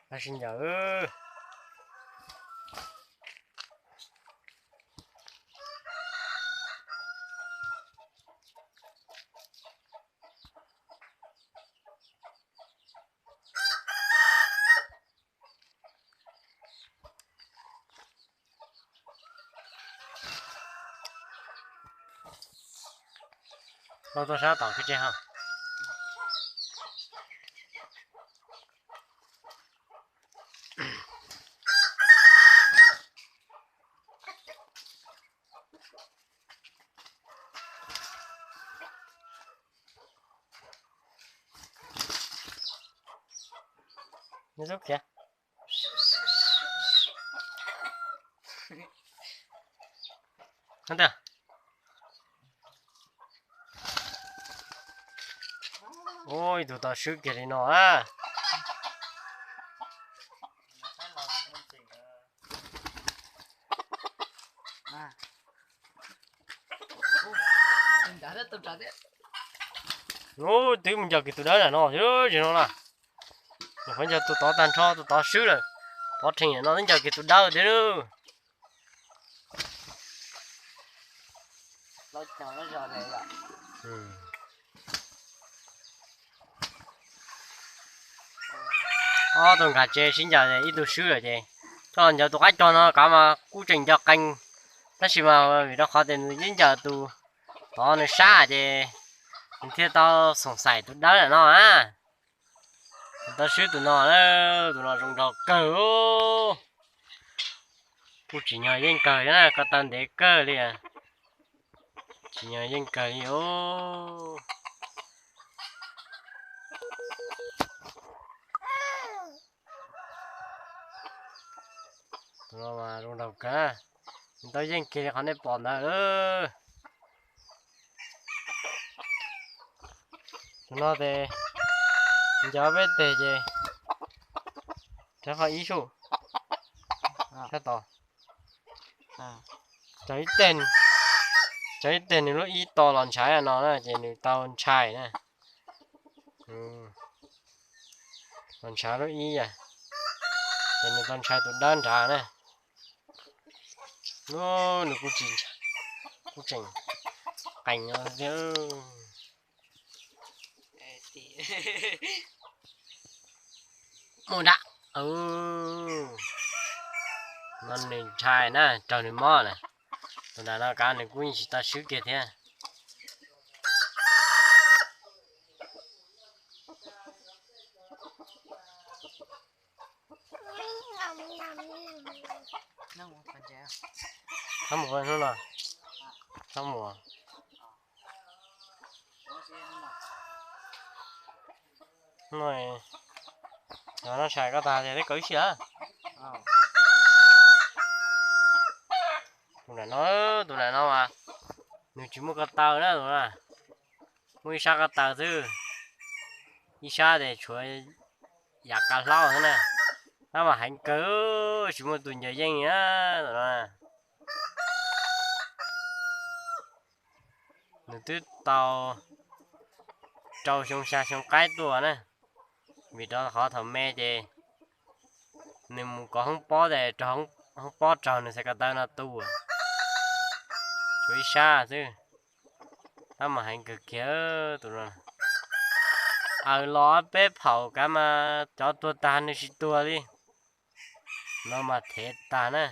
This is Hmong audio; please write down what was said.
Sib ncaws. Los tuaj sab tom kiag tsev ho. Nyob zoo kiag. Ua, ib tug tau swb kiag li no a. Ub, twb mus ncaws kiag tus dawb ntawm no thiab no na. Nyuam qhuav ncaws tus tod tag nrho, tus tod swb lawm. Pov rhees no twb ncaws kiag tus dawb thiab lauj. Ob tug nkag tsev sib ncaws, ib tug swb lawm ces coj los ncaws tus qaib cog no kav mas kuj tseem nco qee, tab sis mas vim rau qhov tias nws yeej ncaws tus tod nws sab ces nws thiaj tau xoom xaim tus dawb ntawm no na. Tau swb tus no, tus no zoo nraug kawg. Kuj tsim nyog yeej kawg thiab na, ko taw ntev kawg li. Tsim nyog yeej kawg li os. Tus no mas zoo nraug kawg, nws tau yeej kiag li qhov nej pom ntawd. Tus no ces ncaws peb teg ces rov qab ib sub sab tod. Cov ib teg, cov ib teg nws lub ib to los ntshai no na ces nws tau ntshai na. Los ntshai lub ib yam, ces nws tau ntshai tus dawb nrad na. Nws kuj tsis, kuj tseem qees no thiab. Mus nram, no nws ntshai na, raug nws mob lawm. Tus nram no kav nws kuj yeej tsis tau swb kiag thiab. Txhob mus hnub no, txhob mus. Hnub no, no tshais koj tas ces twb kaum ib sij lawm. Tus nram no, tus nram no mas nws tsis muaj ko taw na, muaj ib sab ko taw xwb, ib sab ces tshuav yam kav hlaub xwb na. Tab mas heev kawg, tsis muaj tus ncaws yeej li na. Nws twb tau rau xyoo xya xyoo qaib tuaj na, vim rau qhov thaum me ces nws mus kov hoob pob ces hoob pob raug nws xaiv ko taw no tu, tshuav ib sab xwb. Tab mas heev kawg kiag tus no. Aws, los peb phaum kav mas cov tuag tag nws tsis tuag li. No mas thev tag na.